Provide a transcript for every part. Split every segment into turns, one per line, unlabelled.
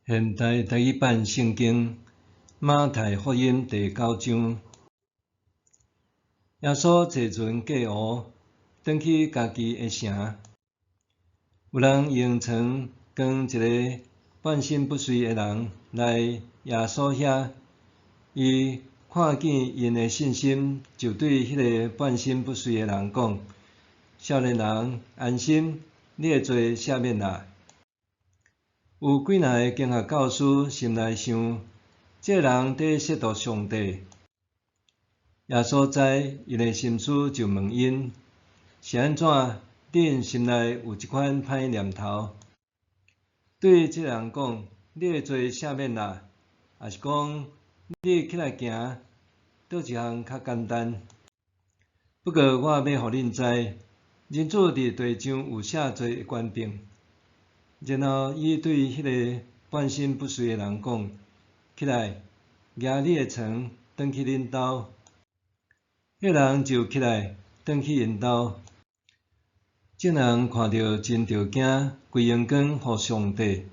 現代台語版聖經馬太福音第九章，耶穌坐船過湖，轉去家己的城。有人用床扛一个半身不遂的人來耶穌遐，伊看見𪜶的信心，就對彼个半身不遂的人講：少年人，安心，你的罪赦免啦。有幾若个經學教師心內想：這个人佇褻瀆上帝。耶穌知𪜶的心思，就問𪜶：是按怎？恁心內有這款歹念頭？對這个人講：你的罪赦免啦，抑是講你起來行，佗一項較簡單？不過我欲予恁知，人子佇地上有赦罪的權柄。然後伊對彼个半身不遂的人講：起來，舉你的床，轉去恁兜。彼个人就起來，轉去𪜶兜。眾人看著真著驚，歸榮光予上帝，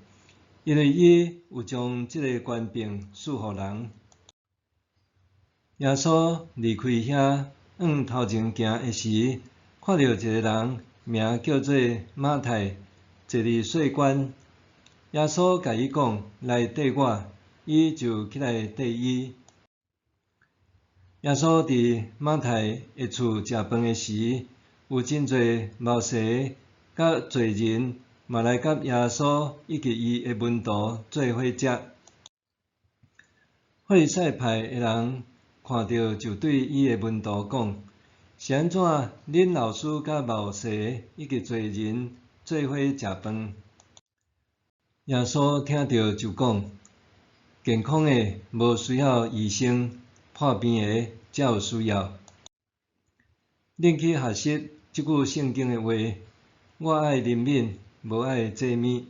因為伊有將這个權柄賜予人。耶穌離開遐，往頭前行的時，看著一个人，名叫做馬太，坐佇稅關。耶穌共伊講：來綴我。伊就起來綴伊。耶穌佇馬太的厝食飯的時，有真濟謀士佮罪人嘛來佮耶穌以及伊的門徒做伙食。法利賽派的人看著，就對伊的門徒講：是按怎恁老師佮謀士以及罪人做伙食飯？耶穌聽著就講：健康的無需要醫生，破病的才有需要。恁去學習這句聖經的話：我愛憐憫，無愛祭物。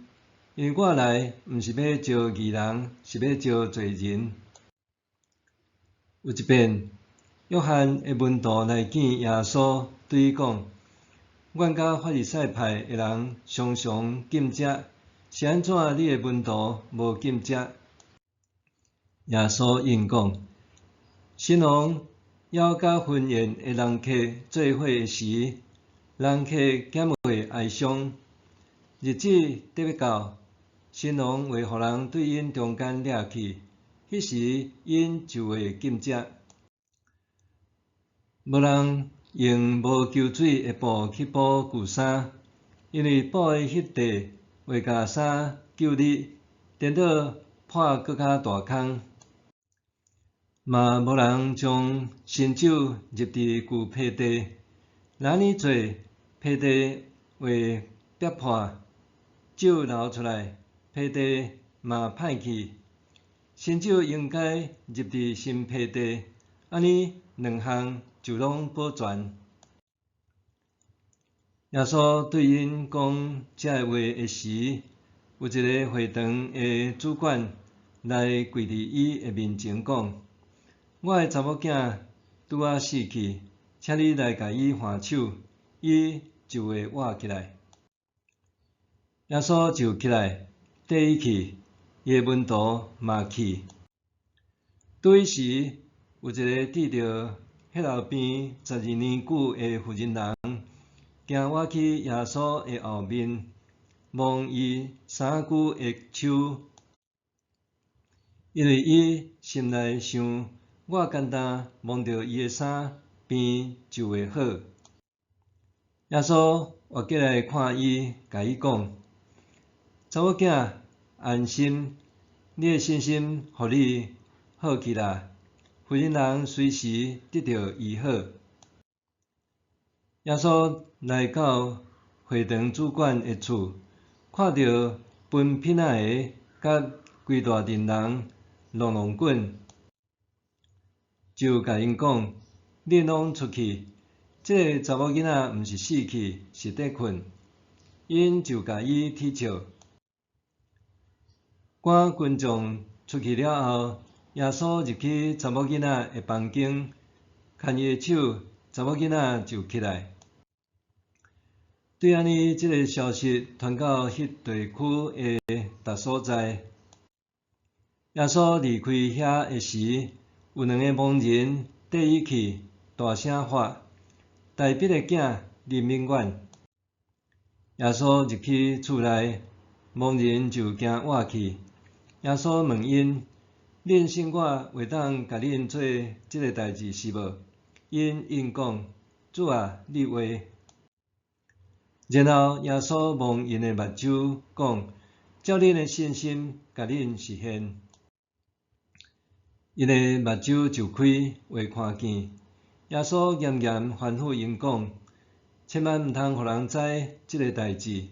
因為我來，毋是欲召義人，是欲召罪人。有一遍，約翰的門徒來見耶穌，對伊講：阮佮法利賽派的人常常禁食，是按怎你的門徒無禁食？耶穌應講：新郎猶佮婚宴的人客做伙時，人客敢會哀傷？日子得欲到，新郎會予人對𪜶中間掠去，彼時𪜶就會禁食。無人用無搝水的布去補舊衫，因為布的彼塊會共衫搝裂，顛倒破閣較大空。嘛無人將新酒入佇舊皮袋，若按呢做，皮袋會煏破，酒流出來，皮袋嘛歹去。新酒應該入佇新皮袋，按呢兩項就攏保全。耶穌對𪜶講這个話的時，有一个會堂的主管來跪佇伊的面前講：我的查某囝拄仔死去，請你來共伊按手，伊就會活起來。耶穌就起來，綴伊去，伊的門徒嘛去。拄彼時，有一个得著血漏病12年久的婦人人，行倚去耶穌的後面，摸伊衫袖的鬚，因為伊心內想：我干焦摸著伊的衫，病就會好。耶穌活過來看伊，共伊講：查某囝，安心，你的信心予你好去啦。婦人人隨時得著醫好。耶穌來到會堂主管的厝，看著分蘋仔的佮規大陣人挵挵滾，就共𪜶講：恁攏出去，這个查某囡仔毋是死去，是佇睏。𪜶就共伊恥笑。趕群眾出去了後，耶穌入去查某囡仔的房間，牽伊的手，查某囡仔就起來。對按呢，這个消息傳到彼地區的逐所在。耶穌離開遐的時，有兩个盲人綴伊去，大聲喊：大衛的囝，憐憫阮！耶穌入去厝內，盲人就行倚去。耶穌問𪜶：恁信我會當共恁做這个代誌是無？𪜶應講：主啊，你話。然後耶穌摸𪜶的目睭，講：照恁的信心，共恁實現。𪜶的目睭就開，會看見。耶穌嚴嚴吩咐𪜶講：千萬毋通予人知這个代誌。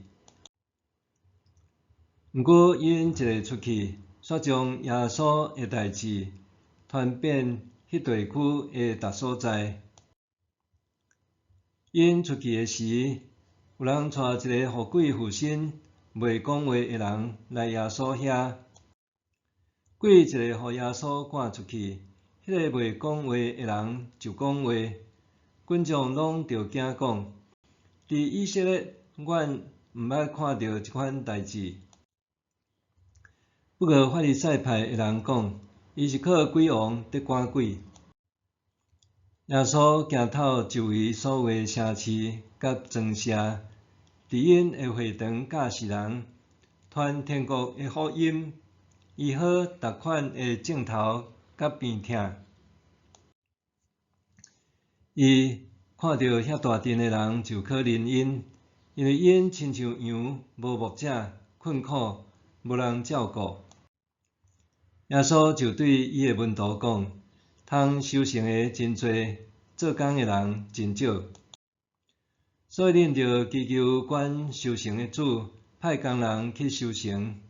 毋過𪜶一个出去，煞將耶穌的代誌傳遍彼地區的逐所在。𪜶出去的時，有人帶一個予鬼附身、袂講話的人來耶穌遐。鬼一个予耶穌趕出去，彼个袂講話的人就講話，群眾攏著驚講：佇以色列，阮毋捌看著這款代誌。不過法利賽派的人講，伊是靠鬼王佇趕鬼。耶穌行透周圍所有的城市佮莊舍，佇𪜶的會堂教示人，傳天國的福音，醫好逐款的症頭佮病疼。伊看著遐大陣的人就可憐𪜶，因為𪜶親像羊無牧者，困苦，無人照顧。耶穌就對伊的門徒講：通收成的真濟，做工的人真少，所以恁著祈求管收成的主派工人去收成。